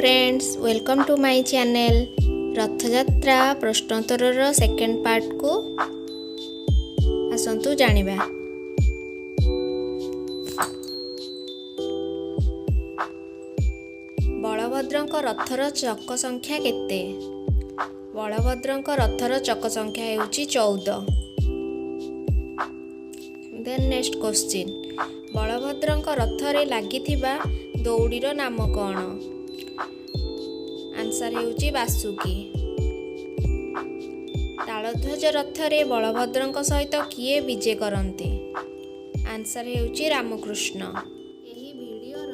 Friends, welcome to my channel. Rath Yatra ପ୍ରଶ୍ନୋତ୍ତରର second ପାର୍ଟକୁ ଆସନ୍ତୁ ଜାଣିବା। ବଳଭଦ୍ରଙ୍କ ରଥର ଚକ ସଂଖ୍ୟା କେତେ? ବଳଭଦ୍ରଙ୍କ ରଥର ଚକ ସଂଖ୍ୟା ହେଉଛି 14। ଦେନ୍ ନେକ୍ସଟ କ୍ୱେଶ୍ଚିନ୍, ବଳଭଦ୍ରଙ୍କ ରଥରେ ଲାଗିଥିବା ଦଉଡ଼ିର ନାମ କ'ଣ? ଆନ୍ସର୍ ହେଉଛି ବାସୁକି। ତାଳଧ୍ୱଜ ରଥରେ ବଳଭଦ୍ରଙ୍କ ସହିତ କିଏ ବିଜେ କରନ୍ତି? ଆନ୍ସର୍ ହେଉଛି ରାମକୃଷ୍ଣ। ଏହି ଭିଡ଼ିଓର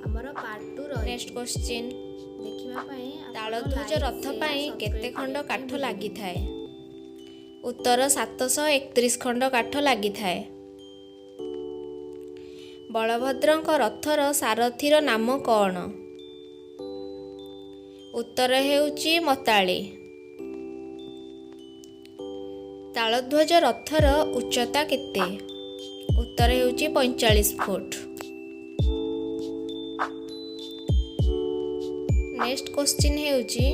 ଆମର ପାର୍ଟ 2 ରହିଛି। ନେକ୍ସଟ କ୍ୱେଶ୍ଚିନ୍, ଦେଖିବା ପାଇଁ ତାଳଧ୍ୱଜ ରଥ ପାଇଁ କେତେ ଖଣ୍ଡ କାଠ ଲାଗିଥାଏ? ଉତ୍ତର 731 ଖଣ୍ଡ କାଠ ଲାଗିଥାଏ। ବଳଭଦ୍ରଙ୍କ ରଥର ସାରଥିର ନାମ କ'ଣ? ଉତ୍ତର ହେଉଛି ମତାଳି। ତାଳଧ୍ୱଜ ରଥର ଉଚ୍ଚତା କେତେ? ଉତ୍ତର ହେଉଛି 45 ଫୁଟ। ନେକ୍ସଟ କ୍ୱେଶ୍ଚିନ୍ ହେଉଛି,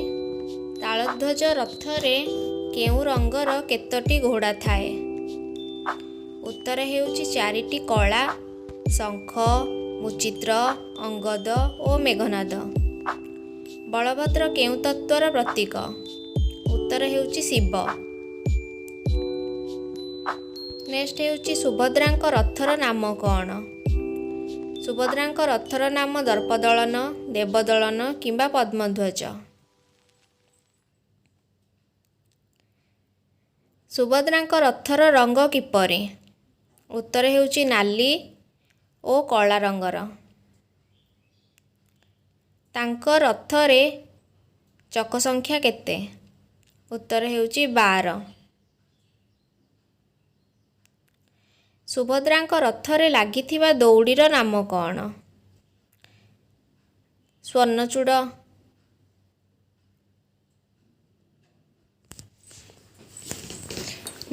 ତାଳଧ୍ୱଜ ରଥରେ କେଉଁ ରଙ୍ଗର କେତୋଟି ଘୋଡ଼ା ଥାଏ? ଉତ୍ତର ହେଉଛି ଚାରିଟି କଳା, ଶଙ୍ଖ, ମୁଚିତ୍ର, ଅଙ୍ଗଦ ଓ ମେଘନାଦ। ବଳଭଦ୍ର କେଉଁ ତତ୍ତ୍ୱର ପ୍ରତୀକ? ଉତ୍ତର ହେଉଛି ଶିବ। ନେକ୍ସଟ ହେଉଛି, ସୁଭଦ୍ରାଙ୍କ ରଥର ନାମ କ'ଣ? ସୁଭଦ୍ରାଙ୍କ ରଥର ନାମ ଦର୍ପଦଳନ, ଦେବଦଳନ କିମ୍ବା ପଦ୍ମଧ୍ୱଜ। ସୁଭଦ୍ରାଙ୍କ ରଥର ରଙ୍ଗ କିପରି? ଉତ୍ତର ହେଉଛି ନାଲି ଓ କଳା ରଙ୍ଗର। ତାଙ୍କ ରଥରେ ଚକ ସଂଖ୍ୟା କେତେ? ଉତ୍ତର ହେଉଛି 12। ସୁଭଦ୍ରାଙ୍କ ରଥରେ ଲାଗିଥିବା ଦଉଡ଼ିର ନାମ କ'ଣ? ସ୍ୱର୍ଣ୍ଣଚୂଡ଼।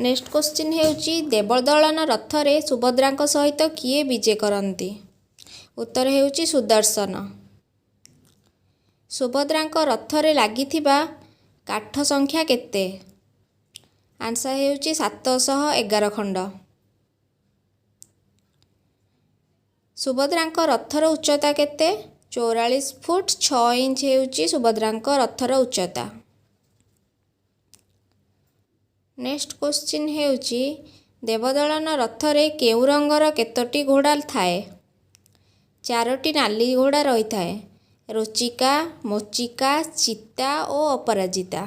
ନେକ୍ସଟ କ୍ୱେଶ୍ଚିନ୍ ହେଉଛି, ଦେବଦଳନ ରଥରେ ସୁଭଦ୍ରାଙ୍କ ସହିତ କିଏ ବିଜେ କରନ୍ତି? ଉତ୍ତର ହେଉଛି ସୁଦର୍ଶନ। ସୁଭଦ୍ରାଙ୍କ ରଥରେ ଲାଗିଥିବା କାଠ ସଂଖ୍ୟା କେତେ? ଆନ୍ସର୍ ହେଉଛି 711 ଖଣ୍ଡ। ସୁଭଦ୍ରାଙ୍କ ରଥର ଉଚ୍ଚତା କେତେ? 44 ଫୁଟ 6 ଇଞ୍ଚ ହେଉଛି ସୁଭଦ୍ରାଙ୍କ ରଥର ଉଚ୍ଚତା। ନେକ୍ସଟ କ୍ୱେଶ୍ଚିନ୍ ହେଉଛି, ଦେବଦଳନ ରଥରେ କେଉଁ ରଙ୍ଗର କେତୋଟି ଘୋଡ଼ା ଥାଏ? ଚାରୋଟି ନାଲି ଘୋଡ଼ା ରହିଥାଏ, ରୋଚିକା, ମୋଚିକା, ଚିତା ଓ ଅପରାଜିତା।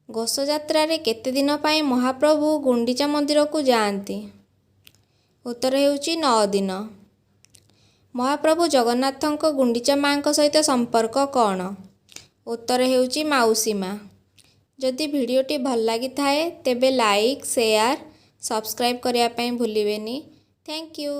ଘୋଷଯାତ୍ରାରେ କେତେ ଦିନ ପାଇଁ ମହାପ୍ରଭୁ ଗୁଣ୍ଡିଚା ମନ୍ଦିରକୁ ଯାଆନ୍ତି? ଉତ୍ତର ହେଉଛି 9 ଦିନ। ମହାପ୍ରଭୁ ଜଗନ୍ନାଥଙ୍କ ଗୁଣ୍ଡିଚା ମାଙ୍କ ସହିତ ସମ୍ପର୍କ କ'ଣ? ଉତ୍ତର ହେଉଛି ମାଉସୀ ମା। ଯଦି ଭିଡ଼ିଓଟି ଭଲ ଲାଗିଥାଏ, ତେବେ ଲାଇକ୍, ସେୟାର, ସବସ୍କ୍ରାଇବ୍ କରିବା ପାଇଁ ଭୁଲିବେନି। Thank you.